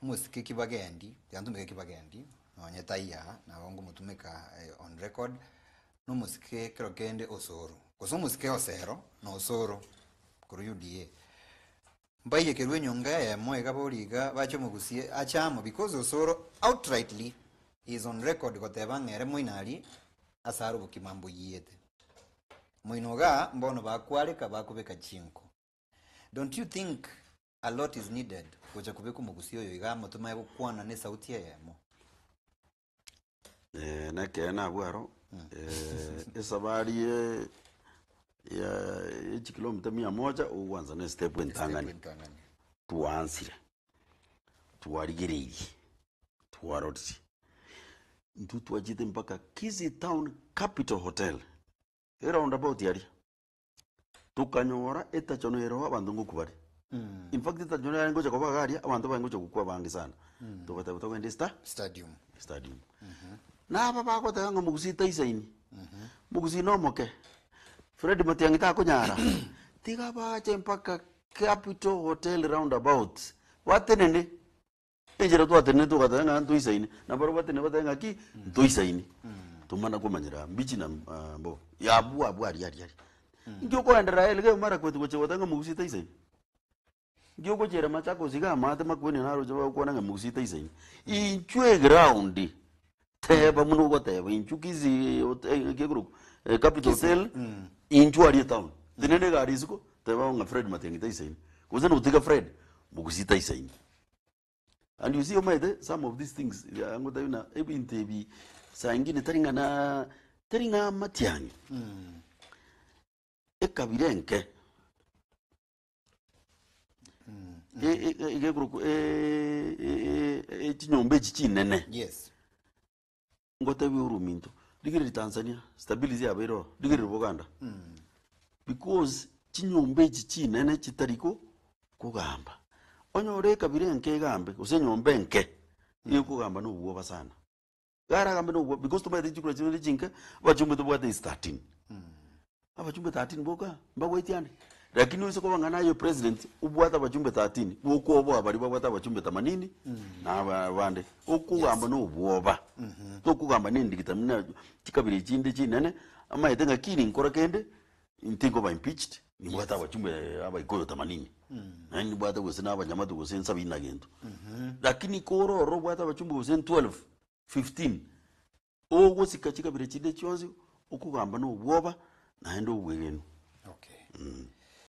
Omosike kibagendi, tiga ntumeke kibagendi, nonye taiyo aa, nabo nkomotumeka on record, na omosike ekero kende Osoro, gose omosike Osero na Osoro korwa UDA. Mbaiyekerwe enyonga eyemo iga boria iga bache omogusie ache amo because Osoro outrightly he is on record goteba ng'a ere moino aria ase are obokima mboyiete. Moino igaa mbono bakwareka bakobeka chinko. Don't you think a lot is needed gocha kobeka omogusi oyo iga amo tomanye gokwana ne esauti eyemo? Eh, nekeene abwo aro eh, esabari ye ya echikilomita mia moja ogwansa na estep entang'ani Step entang'ani. twaansire twarigereirie twaroririe intwe twachete mpaka Kisii town capital hotel eroundabout aria Tokanyora etachono ere oo abanto ngokwa bare. In fact etachono yarenge gocha koba iga aria, abanto barenge gocha gokwa abange sana. Togateba togende esta Stadium. stadium. Na aba bagoteba ng'a mogusii taisaini, mogusii na omoke, Fred Matiang'i takonyara, tiga bache mpaka Capital Hotel roundabout, batenene. Enchera twatenenete togateba ng'a ntoisaine, na barabwo batenene batebe ng'aki, ntoisaine. Tomana komanyera mbichi na ah, mbobe. Abwo abwo aria aria aria. Inki okoenderera Elgeyo Marakwet gochia goteba ng'a mogusii taisaini? Inki ogochiera Machakos iga amaate makueni naroche bagokwana ng'a mogusii taisaini? Inchwe eground, teba buna ogoteba inchwe Kisii hotel naki ekorokwa eh, Capital Hotel, inchwe aria etown. Tenena egari isiko, teba ng'a Fred Matiang'i taisaini. Gose notiga Fred, mogusii taisaini. And you see omanyete some of these things ngotebi buna ebinto ebi saa ingine tari ng'a na tari ng'a amatiang'i ekabira enke e- e- e- iga ekorokwa e- e- e- chinyomba echi chinene Yes. Ngotebi oruminto, rigereria Tanzania, stability yabeire ororo, rigereria Buganda. Because chinyomba echi chinene chitari ko kogamba. Onyore ekabira enke egambe, gose enyomba enke, ekogamba na obwoba sana. Yaragambe na obwoba because tomaete chikura chibere chinke, abachumbe tobwate is 13. Abachumbe 13 boka, mbagwetie ande. Lakini oise koba ng'a naye president, obwate abachumbe 13, gokwoboa baria babwate abachumbe themanini, na aba abande. Okogamba na obwoba. Tokogamba na endigita buna chikabira echinde chinene, amaete ng'a kini nkora kende, ntinkoba impeached, nimbwate abachumbe abaikoyo themanini. Naende nimbwate gose na abanyamatu gose nsabini na gento. Lakini kore ororo obwate abachumbe gose 12, 15, Ogosika chikabira chinde chionsi, okogamba na obwoba, naende obwegenu. Okay.